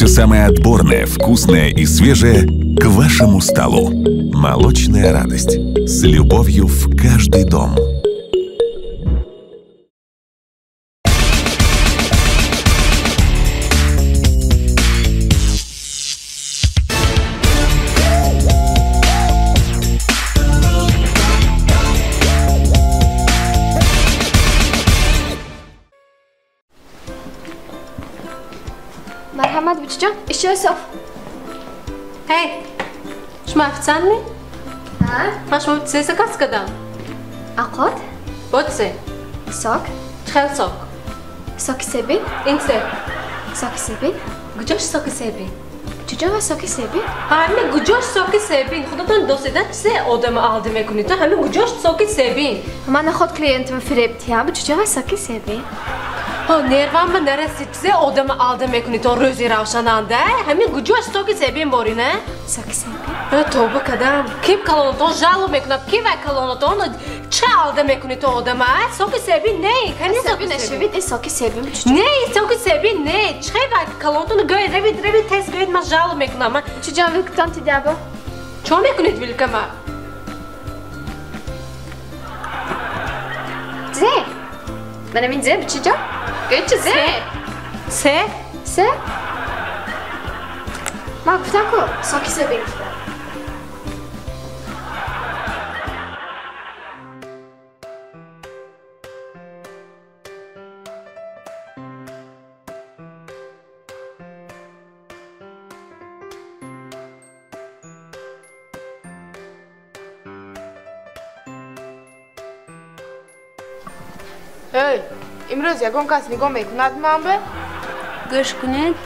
Все самое отборное, вкусное и свежее к вашему столу. Молочная радость. С любовью в каждый дом. Марҳамат, бучиҷон, ишчои соф. Эй, шумо официантми? Ҳа. Ман шумо чизе заказ кардам? Ақот? Бо чизе? Сок. Чӣ хел сок? Соки себин. Ин чизе? Соки себин. Куҷош соки себин? Бучиҷон, ва соки себин? Ҳами куҷош соки себин? Худатон досидан чизе одама алда мекунед? Ҳами куҷош соки себин? Ман наход клиентам фиреб диҳам. Бучиҷон, ва соки себин. Нервам ба нарасид, чизе одама алда мекунед то рӯзи равшананда? Ҳамин куҷош соки себин бори, не? Соки себин? Тоба кадам. Ким калонатон жалоб мекунад? Ки вай калонатон чӣ алда мекунед то одама? Соки себин не, кани соки себин? Ин соки себин, бучиҷон. Не, соки себин не. Чӣ вай калонатон гӯед, равид, равид, тез гӯед, ман жалоб мекунам. Бучиҷон, вилкатон тидаба. Чо мекунед вилкама? Зе? Манам ин зе, бучиҷон? Гӯед зе? Се? Се? Ман гуфтам ку соки себин гуфтам. Эй, имрӯз ягон кас нигоҳ мекунад ман бе? Гӯш кунед,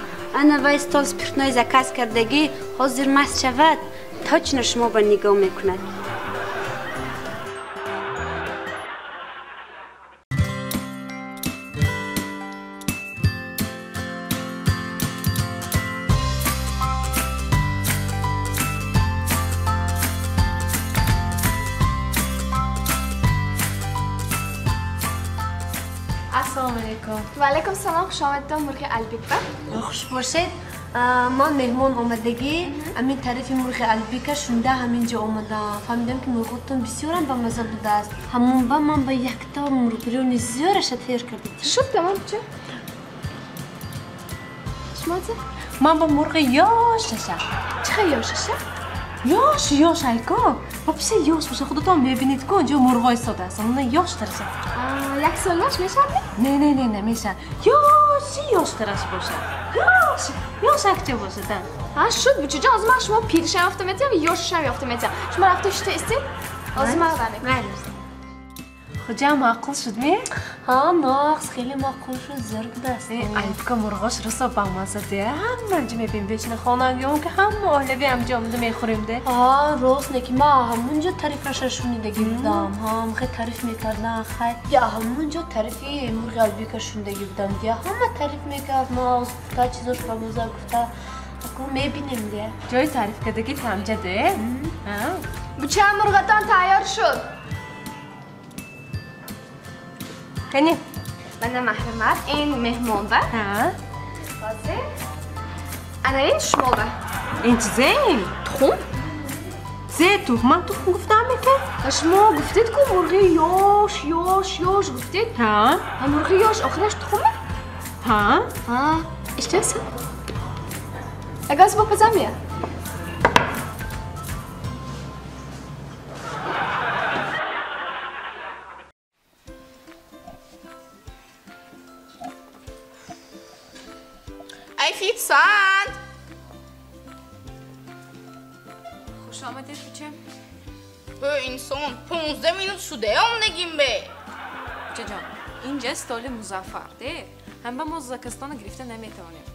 ана вай стол спиртной заказ кардагӣ, ҳозир маст шавад, точно шумо ба нигоҳ мекунад. Ассалому алайкум. Ва алайкум салом, хуш омадитон мурғи Албикба. Хуш бошед. Ман меҳмон омадагӣ, ҳамин тарафи мурғи Албика шунда ҳамин ҷо омадам. Фаҳмидам ки мурғотон бисёрам ба маза будааст. Ҳамон ба ман ба якто мурғбирёни зиёраша тайёр кардед. Шуд, тамом чӣ? Шумо чӣ? Ман ба мурғи ёшаша. Чӣ хел ёшаша? Ёш, ёш айко. Вообще ёш боша, худатон мебинед ку онҷо мурғҳо истодааст. Онна ёштараша. Як солаш мешавад? Не, не, не, не, мешавад. Ёши ёштараш бошад. Ёш, ёш акча бошад, а. Ҳа, шуд, бучиҷон, ҳозир ман шумо пиришам ёфта метиҳам, ёшашам ёфта метиҳам. Шумо рафта шута истед, ҳозир ман ва мекунам. Хуҷа маъқул шуд, ме? Ҳа, нақс, хеле маъқул шуд, зӯр будааст. Албика мурғош расо бамаза де. Ҳама ҷо мебинем, бечина хонагиён ки ҳама оилави ҳамҷо омада мехӯрем де. Ҳа, рост, не ки ман ҳамун ҷо тарифаша шунидагӣ будам. Ҳа, хеле тариф мекардан, хай. Я ҳамун ҷо тарифи мурғи Албика шунидагӣ будам. Я ҳама тариф мекард, нақс, гуфта, чизош бамаза гуфта. Аку мебинем де. Ҷои тариф кардагӣ тамҷа де. Ҳа. Буча мурғатон тайёр шуд. Кани? Мана маҳрамат, ин меҳмонба. Ҳа. Ҳозир. Ана ин шумоба. Ин чизе ин? Тухм? Зе тухм? Ман тухм гуфтам меке? Шумо гуфтед ку мурғи ёш, ёш, ёш гуфтед. Ҳа. Ҳа, мурғи ёш охираш тухме? Ҳа. Ҳа, иштиҳоса? Агар бо пазам я? Официант! Хуш омадед, буча. Инсон, 15 минут шуда омадагим бе. Бучаҷон, инҷа столи Музаффар, де? Ҳама мо заказтонро гирифта наметавонем.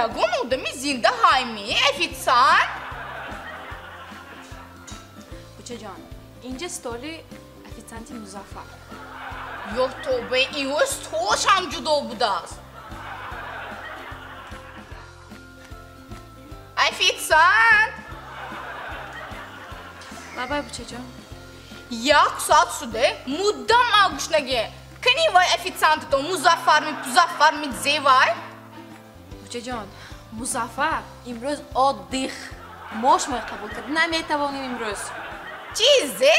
Ягон одами зинда ҳайми, официант? Бучаҷон, инҷа столи официанти Музаффар. Ё тобе, ио столашам ҷудо будааст. Официант! Лабай, бучаҷон. Як соат шуде муддам агушнаге. Кани вай официантито Музаффар ми, Пузаффар ми, зевай? Бучаҷон, Музаффар имрӯз отдых. Мо шуморо қабул кард наметавонем имрӯз. Чизе?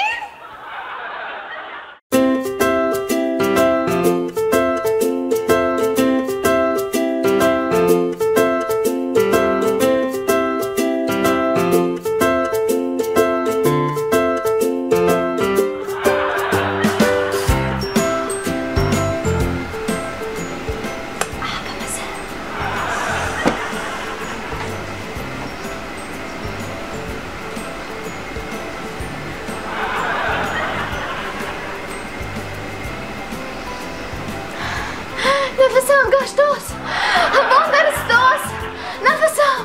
Нафасам гаштост, ҳаво нарасидааст. Нафасам,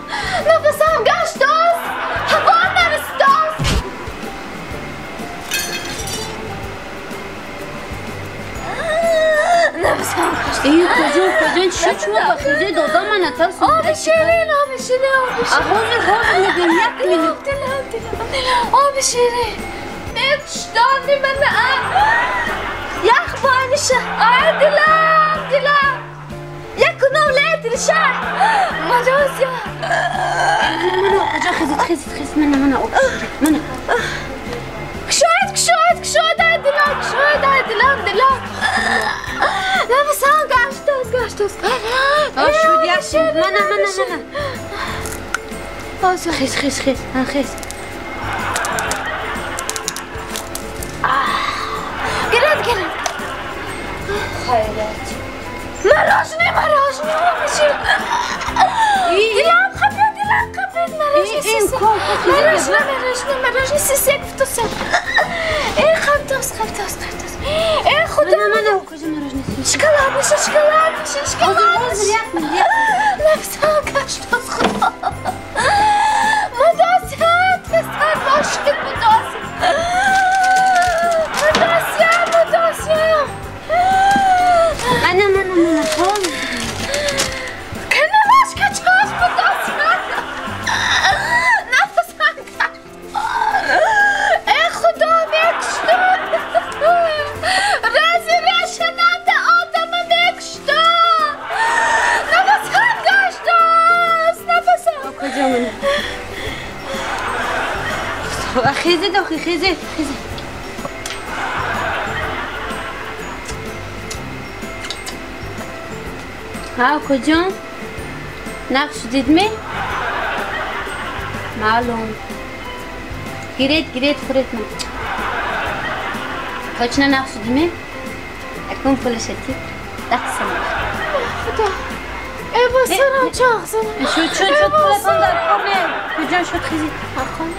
нафасам гаштост, ҳаво нарасидааст. Нафасам гаштост. Эй, куҷо, куҷо, чӣ шумо ба хизе дода мана тарсонда? Оби ширин, оби ширин, оби ширин. Ҳозир, ҳозир мегӯям, як минут. Дилам, дилам, дилам, оби ширин. Мекуштони мана. Ях бониша. Ай, дилам, дилам. Якунам летриша. Мадося. Мана, куҷо хизит, хизит, хизит, мана, мана, оби ширин, мана. Кушоед, кушоед, кушоед, ай дилам, кушоед, ай дилам, дилам. Нафасам гаштост, гаштост. Шуд, як мана, мана, мана. Хиз, хиз, хиз, хиз. Гиред, гиред. Хайрат. Мороженое, мороженое, оби ширин. Дилам қапид, дилам қапид, мороженое. Мороженое, мороженое, мороженое, сисек фтоса. Эй, қаптос, қаптос, қаптос. Эй, худо. Мана, мана, куҷо мороженое? Шоколадниша, шоколадниша, шоколадниша. Ҳозир, як минут, як минут. Нафсам гаштост, худо. Мудося, тезтар бошед, мудося. Мудося, мудося. Мана, мана, мана, ҳозир. Каналашка чош, мудося. Нафасам гаштост. Эй, худо, мекуштам. Рази решананда одама мекуштам. Нафасам гаштост, нафасам. Куҷо мана? Хизит, охи, хизит, хизит. Ҳа, куҷон? Нақш дидме? Маълум. Гиред, гиред, хӯред ман. Точно нақш дидме? Акун пулаша тип. 10 сомон. Худо. Эй, бо сарам чақ занам. Шуд, шуд, шуд, пулатон дар кор не. Куҷон шуд, хизит? Хона?